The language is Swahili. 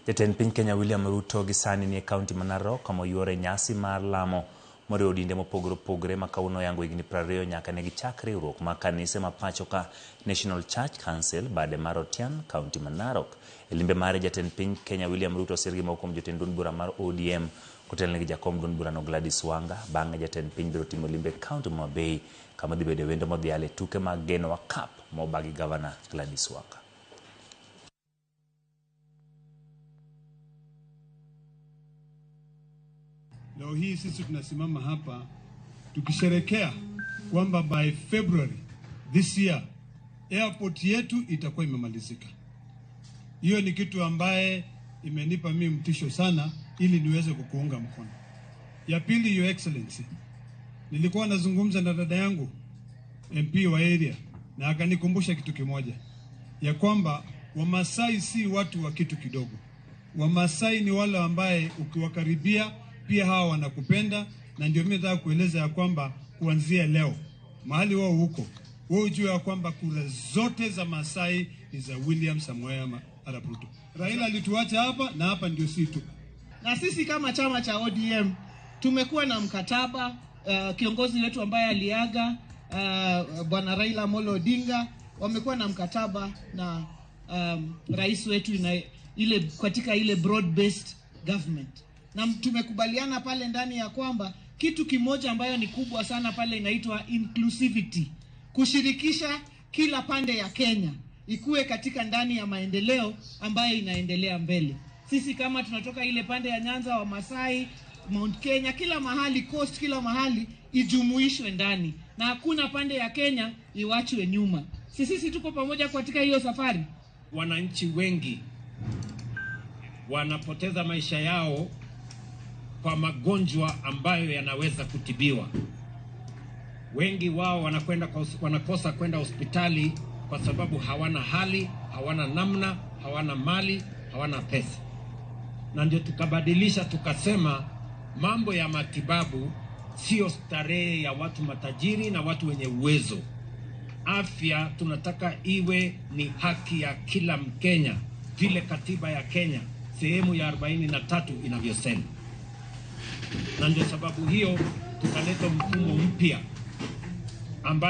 Jatend piny Kenya William Ruto gi sani nie kaunti ma Narok kama oyuore nyasi mar lamo moriwo dinde mopogore opogore ma kawuono oyango higni 20 nyaka ne gichak riwruok mar kanise ma pacho ka National Church Council bade mar Otian, kaunti ma Narok. E limbe mare jatend piny Kenya William Ruto osir gi moko kuom jotend duond bura mar ODM kotelne gi jakom duond burano Gladys Wanga. Bang'e jatend piny biro timo limbe e kaunti ma Homabay kama dhi bedo wendo modhial e tuke mag Genoa Cup moba gi gavana Gladys Wanga. Leo hii sisi tunasimama hapa tukisherekea kwamba by February this year airport yetu itakuwa imemalizika. Hiyo ni kitu ambaye imenipa mimi mtisho sana ili niweze kukuunga mkono. Ya pili, Your Excellency, nilikuwa nazungumza na dada yangu MP wa area na akanikumbusha kitu kimoja, ya kwamba Wamasai si watu wa kitu kidogo. Wamasai ni wale ambaye ukiwakaribia pia hawa wanakupenda, na ndio mimi nataka kueleza ya kwamba kuanzia leo mahali wao huko, wewe ujue ya kwamba kura zote za Masai ni za William Samoei Arap Ruto. Raila alituacha hapa na hapa ndio si tu. Na sisi kama chama cha ODM tumekuwa na mkataba kiongozi wetu ambaye aliaga Bwana Raila Amolo Odinga, wamekuwa na mkataba na rais wetu ile katika ile broad based government, na tumekubaliana pale ndani ya kwamba kitu kimoja ambayo ni kubwa sana pale inaitwa inclusivity, kushirikisha kila pande ya Kenya ikuwe katika ndani ya maendeleo ambayo inaendelea mbele. Sisi kama tunatoka ile pande ya Nyanza, wa Masai, Mount Kenya, kila mahali, Coast, kila mahali ijumuishwe ndani, na hakuna pande ya Kenya iwachwe nyuma. Sisi tuko pamoja katika hiyo safari. Wananchi wengi wanapoteza maisha yao kwa magonjwa ambayo yanaweza kutibiwa. Wengi wao wanakosa kwenda hospitali kwa sababu hawana hali, hawana namna, hawana mali, hawana pesa. Na ndio tukabadilisha tukasema mambo ya matibabu sio starehe ya watu matajiri na watu wenye uwezo. Afya tunataka iwe ni haki ya kila Mkenya, vile katiba ya Kenya sehemu ya 43 inavyosema. Na ndio sababu hiyo tukaleta mfumo mpya ambayo